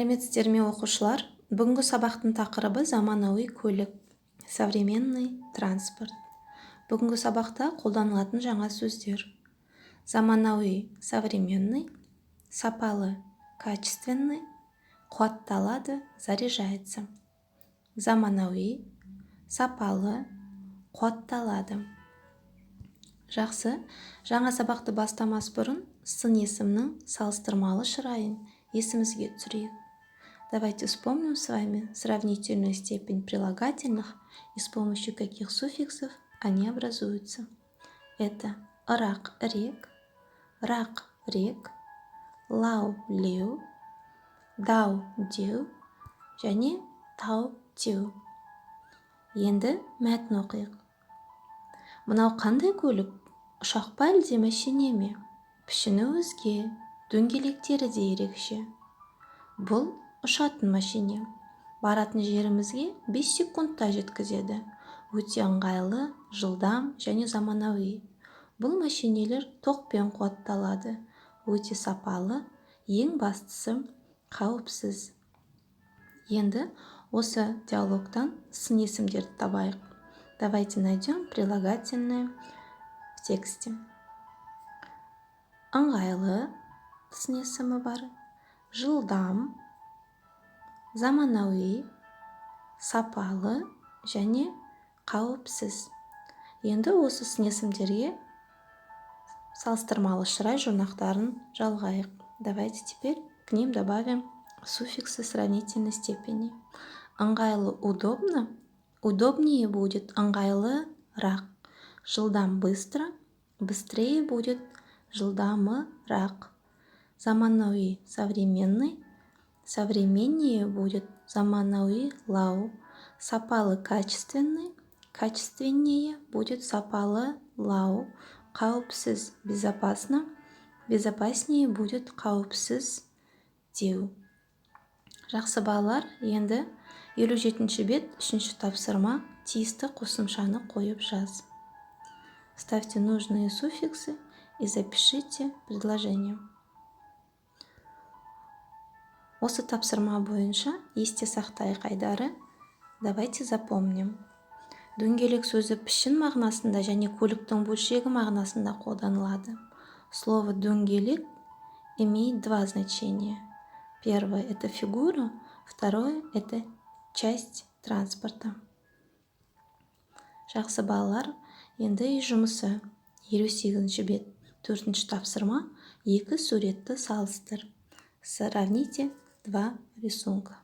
Сәлеметсіздер ме, оқушылар! Бүгінгі сабақтың тақырыбы: заманауи көлік, современный транспорт. Бүгінгі сабақта қолданылатын жаңа сөздер: заманауи — современный, сапалы — качественный, қуатталады — заряжается. Заманауи, сапалы, қуатталады. Жақсы, жаңа сабақты бастамас бұрын сын есімнің салыстырмалы шырайын есімізге түсірейік. Давайте вспомним с вами сравнительную степень прилагательных и с помощью каких суффиксов они образуются. Это ырақ, ірек, рақ, рек, лау, леу, дау, деу және тау, теу. Енді мәтін оқиық. Мынау қандай көлік? Ұшақ па, әлде мәшине ме? Пішіні өзге, дөңгелектері де ерекше. Бұл ұшатын мәшине. Баратын жерімізге 5 секундта жеткізеді. Өте ыңғайлы, жылдам және заманауи. Бұл мәшинелер токпен қуатталады. Өте сапалы, ең бастысы, қауіпсіз. Енді осы диалогтан сын есімдерді табайық. Давайте найдем прилагательное в тексте. Ыңғайлы сын есімі бар, жылдам, заманауи, сапалы және қауіпсіз. Енді осы сын есімдерге салыстырмалы шырай жұрнақтарын жалғайық. Давайте теперь к ним добавим суффиксы сравнительной степени. Ыңғайлы — удобно, удобнее будет ыңғайлырақ. Жылдам — быстро, быстрее будет жылдамырақ. Заманауи — современный, современнее будет заманауилау. Сапалы — качественный, качественнее будет сапалылау. Қауіпсіз — безопасно, безопаснее будет қауіпсіздеу. Жақсы, балалар, енді 57-бет, үшінші тапсырма. Тиісті қосымшаны қойып жаз. Ставьте нужные суффиксы и запишите предложение. Осы тапсырма бойынша «Есте сақтайық» айдары. Давайте запомним. Дөңгелек сөзі пішін мағынасында және көліктің бөлшегі мағынасында қолданылады. Слово «дөңгелек» имеет два значения: первое — это фигура, второе — это часть транспорта. Жақсы, балалар, енді үй жұмысы. 58-бет, төртінші тапсырма. Екі суретті салыстыр. Сравните два рисунка.